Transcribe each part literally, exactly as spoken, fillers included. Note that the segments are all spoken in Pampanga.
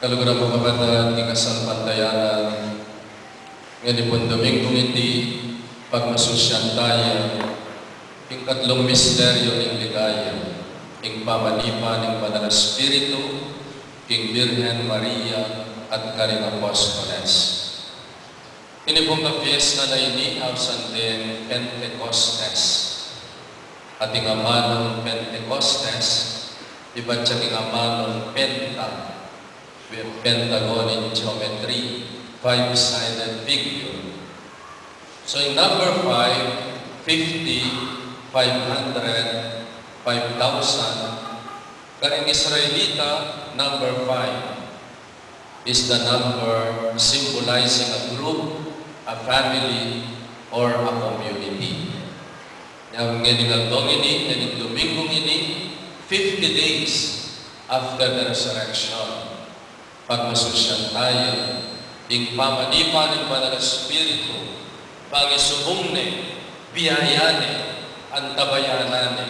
Kaluguran kung kapatad, king kasalpantayanan, ngeni pung Dominggung iti, pagmasusyan taya king katlung misteryu ning ligaya, king pamanipa ning Banal a Espiritu king Birhen Maria at karing apostoles. Ini pung kapiesta na ini ausan deng Pentecostes. At ing amanung Pentecostes, ibat ya king amanung penta, pentagon in geometry, five-sided figure. So in number five, fifty, five hundred, five thousand, karing Israelita, number five is the number symbolizing a group, a family, or a community. Yang ngening aldong ini, ngening Dominggung ini, fifty days after the resurrection, pagmasusyan taya ing pamanipa ning Banal a Espiritu, pangisubung ne, biyayaan ne, antabayanan ne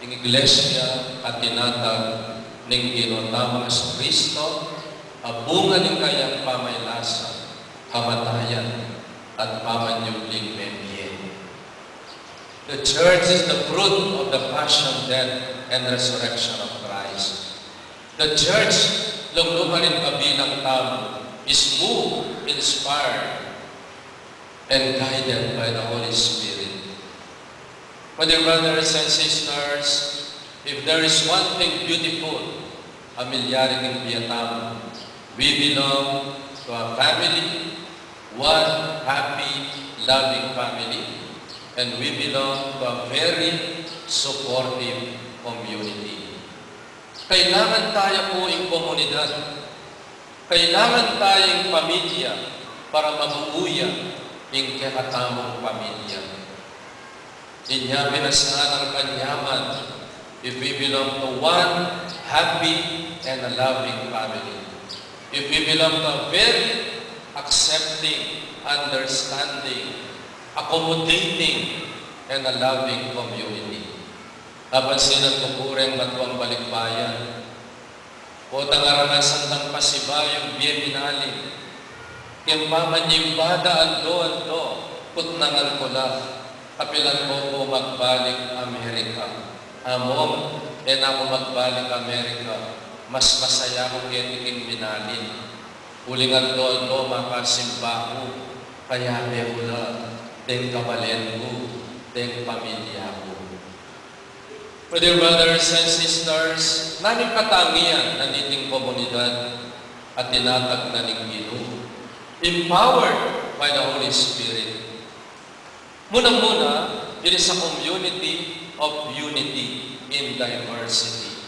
ing Iglesia a tinatag ning Ginu tamung Jesucristo, a bunga ning kayang pamaylasa, kamatayan, at pamanyubling mebie. The church is the fruit of the passion, death, and resurrection of Christ. The church, luglugan ning kabilang tamu, is moved, inspired, and guided by the Holy Spirit. My dear brothers and sisters, if there is one thing beautiful a milyari king bie tamu, we belong to a family, one happy, loving family, and we belong to a very supportive community. Kailangan taya pu ing komunidad. Kailangan taya ing pamilya para mabuo ya ing kekatamung pamilya. Inya pin a sana ing kanyaman, if we belong to one happy and a loving family, if we belong to a very accepting, understanding, accommodating, and a loving community. Napansinan ku pu reng matuang balikbayan, potang arangasan dang pasibayu ing bie minalin, king pamanyimba da aldo-aldo, kutnangan ku la, kapilan ku pu magbalik Amerika. Among, e na ku magbalik Amerika, mas masaya ku keti king minalin. Uling aldo-aldo makasimba ku, kayabe ku la deng kabalen ku, deng pamilya ku. My dear brothers and sisters, nanu ing katangian na niting komunidad a tinatag na ning Ginu, empowered by the Holy Spirit? Muna-muna, it is a community of unity in diversity.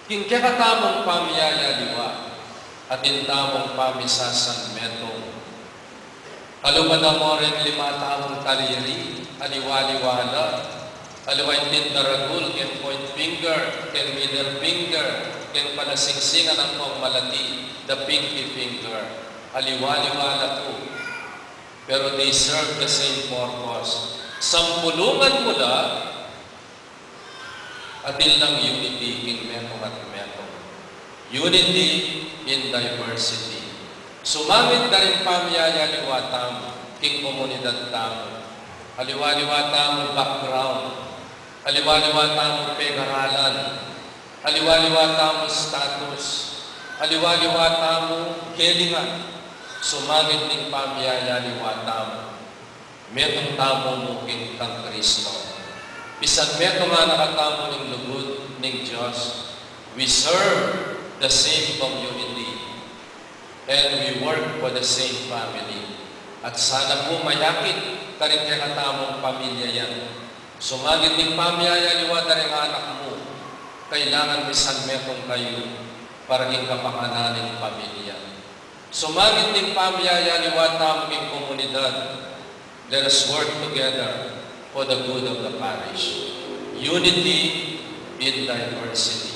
King kekatamung pamiyayaliwa, atin tamung pamisasanmetung. Kalupa na mu ring lima tamung taliri, aliwa-liwa la. Aliwa ing tindaragul, keng point finger, keng middle finger, keng palasingsingan ampong malati, the pinky finger. Aliwa-liwa la pu. Pero they serve the same purpose. Sampulungan mu la, atin lang unity king metung at metung. Unity in diversity. Sumangid da ring pamiyayaliwa tamu king komunidad tamu. Aliwa-liwa tamu background. Aliwa-liwa tamu pegaralan. Aliwa-liwa tamu status. Aliwa-liwa tamu kelingan. Sumangid ning pamiyayaliwa tamu. Metung tamu mu king kang Kristo. Misan metung anak tamu ning lugud ning Dios, we serve the same community and we work for the same family. At sana pu mayakit karing kekatamung pamilya yan. Sumangid ning pamiyayaliwa da ring anak mu, kailangan misan metung kayu para king kapakanan ning pamilya. Sumangid ning pamiyayaliwa tamu king komunidad. Let us work together for the good of the parish. Unity in diversity.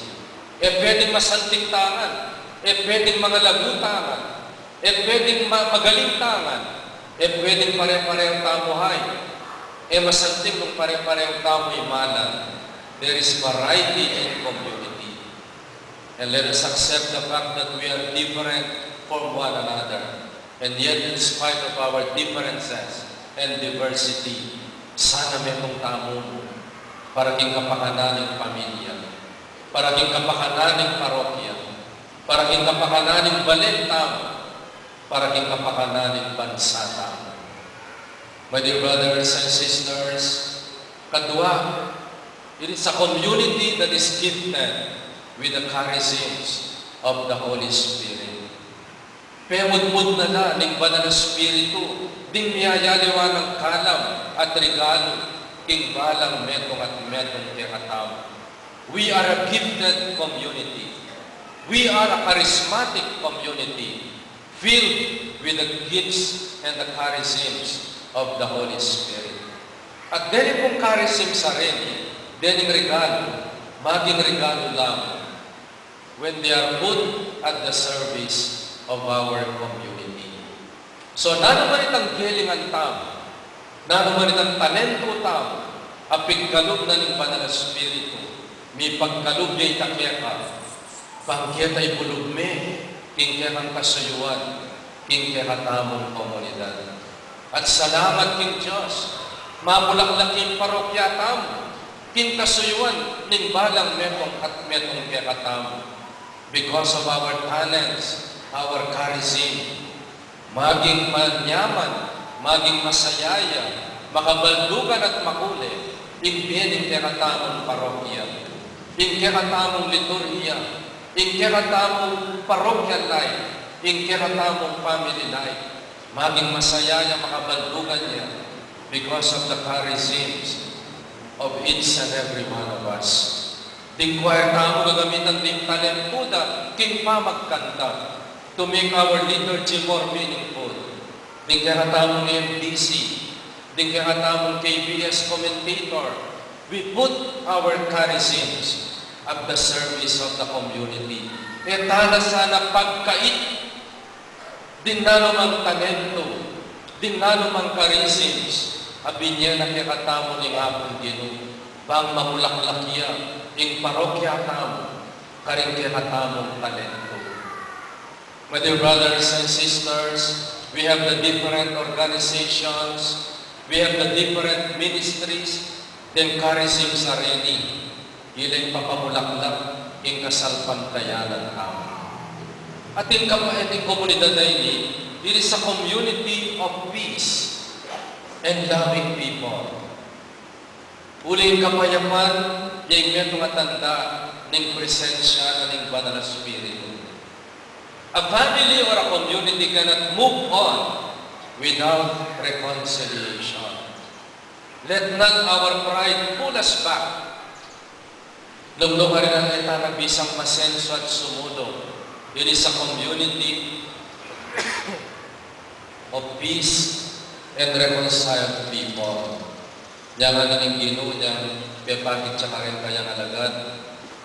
E pwedeng masanting tangan, e pwedeng mangalagu tangan, e pwedeng ma-, magaling tangan, e pwedeng pare-pareho tamu hay, e masanting nung pare-pareho tamu imalan. There is variety in community. And let us accept the fact that we are different from one another. And yet, in spite of our differences and diversity, sana metung tamu para king kapakanan ning pamilya, para king kapakanan ning parokya, para king kapakanan ning balen tamu, para king kapakanan ning bansa tamu. My dear brothers and sisters, kadua, it is a community that is gifted with the charisms of the Holy Spirit. Pemudmud na la ning Banal a Espiritu ding miyayaliwang kalam at regalu king balang metung at metung kekatamu. We are a gifted community. We are a charismatic community filled with the gifts and the charisms of the Holy Spirit. At deni pung charisms a reni, dening regalu, maging regalu lamang when they are put at the service of our community. So, nanu man itang gelingan tamu, nanu man itang talentu tamu, a pigkalub na ning Banal a Espiritu, mipagkalub ya ita keka, bang keta ibulub me king kekang kasuyuan, king kekatamung komunidad. At salamat king Dios, mamulaklak ing parokya tamu king kasuyuan ning balang metung at metung kekatamu. Because of our talents, our charism, maging manyaman, maging masaya ya, makabaldugan at makuli ing bie ning kekatamung parokya, ing kekatamung liturhiya, ing kekatamung parochial life, ing kekatamung family life. Maging masaya ya, makabaldugan ya because of the charisms of each and every one of us. Ding choir tamu, gagamitan ding talentu da king pamagkanta to make our liturgy more meaningful. Ding kekatamung M D C, ding kekatamung K B S commentator, we put our charisms at the service of the community. E tana sana pagkait ding nanu mang talentu, ding nanu mang charisms a binie na kekatamu ning Apung Ginu, bang mamulaklak ya ing parokya tamu karing kekatamung talentu. My dear brothers and sisters, we have the different organizations, we have the different ministries, then charisms a reni, ila ing papamulaklak ing kasalpantayanan tamu. Atin ka pa, atin komunidad a ini, it is a community of peace and loving people. Uling kapayapan, ya ing metung a tanda ning presensya na ning Banal a Espiritu. A family or a community cannot move on without reconciliation. Let not our pride pull us back. Nung lugar na ita na bisang masenso at sumulong, it is a community of peace and reconciled people. Nya ngana ning Ginu, nya pepakit ya karing kayang alagad,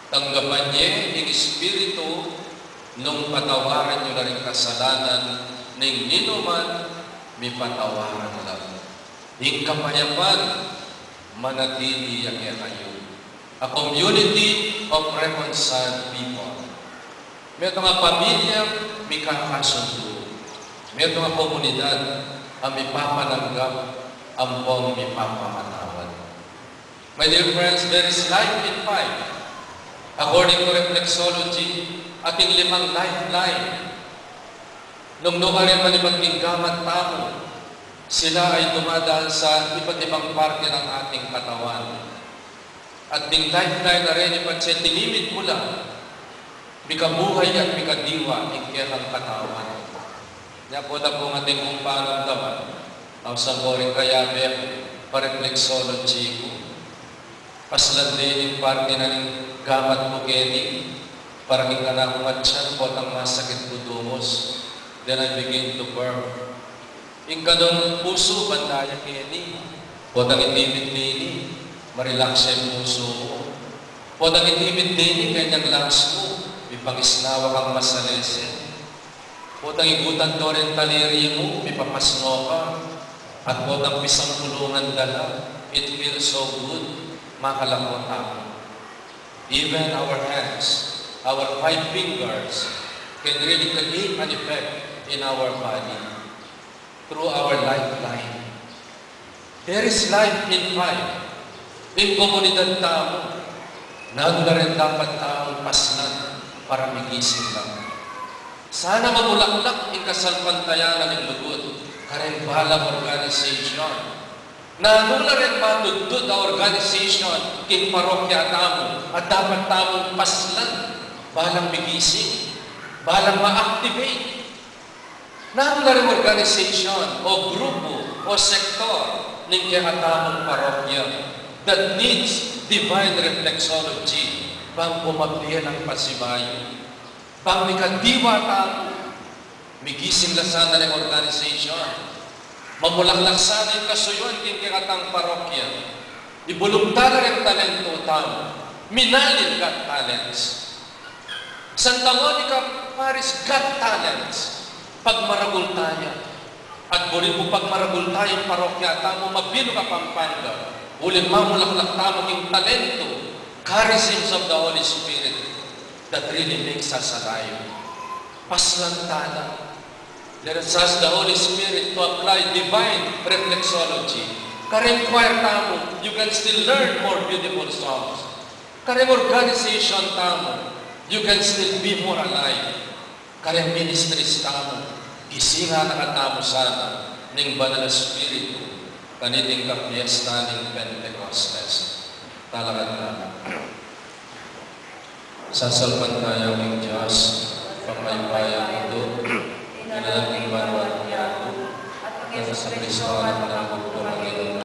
tanggapan ye ing Espiritu nung patawaran yu la ring kasalanan ning ninuman, mipatawaran la. Ing kapayapan manatili ya kekayu. A community of reconciled people. Metung a pamilya mikakasundu. Metung a komunidad a mipapananggap ampong mipapamatawad. My dear friends, there is life in five. According to reflexology, ating limang lifeline. Nung nukarin manibat king gamat tamu, sila ay dumadaan sa iba't ibang parte ng ating katawan. At ding lifeline a reni patse tinimid mu la, mikabuhay at mikadiwa ing kekang katawan. Nya pu, da pu ating kumpang damdaman, ausan ko ring kayabe, pa-reflexology ku. Paslan de ning parte na ning gamat ku keni, para king kanakung atyan, potang masakit ku dungos. Then I begin to burp. Ing kanung pusu, banda ya keni. Potang itimit nini, ma-relax ya ing pusu mu. Potang itimit nini, kenyang lungs mu, mipangisnawa kang masalese. Potang igutan do ring taliri mu, mipapasno ka. At potang pisampulungan da la, it feels so good, makalako tamu. Even our hands, Our five fingers can really create an effect in our body through our lifeline. There is life in five. Ing komunidad tamu, nanu la rin dapat tamung paslan para migising la? Sana mamulaklak ing kasalpantayanan ning lugud kareng balang organisasyon. Nanu la ring matudtud a organisasyon king parokya tamu a dapat tamung paslan balang migising, balang ma-activate? Nanu la ring organisasyon o grupu o sektor ning kekatamung parokya that needs divine reflexology bang bumabie lang pasibayu? Bang mikadiwa tamu, migising la sana ring organisasyon, mamulaklak sana ing kasuyuan king kekatang parokya, ibulung ta la ring talento tamu, minalin Got Talents. Santa Monica Parish Got Talents, pagmaragul taya. At buri mu pagmaragul taya ing parokya tamu, mabilug a Pampanga, uling mamulaklak tamu king talento, charisms of the Holy Spirit that really makes us alive. Paslan ta la. Let us ask the Holy Spirit to apply divine reflexology. Kareng choir tamu, you can still learn more beautiful songs. Kareng organisasyon tamu, you can still be more alive. Kareng ministries tamu, gisingan na katamu sana ning Banal a Espiritu kaniting kapiesta ning Pentecostes. Talakad tamu. Sasalpantaya ku king Dios, mapaypayang tutu, Ina ning banua at yatu, at kang Jesucristo, Anak na,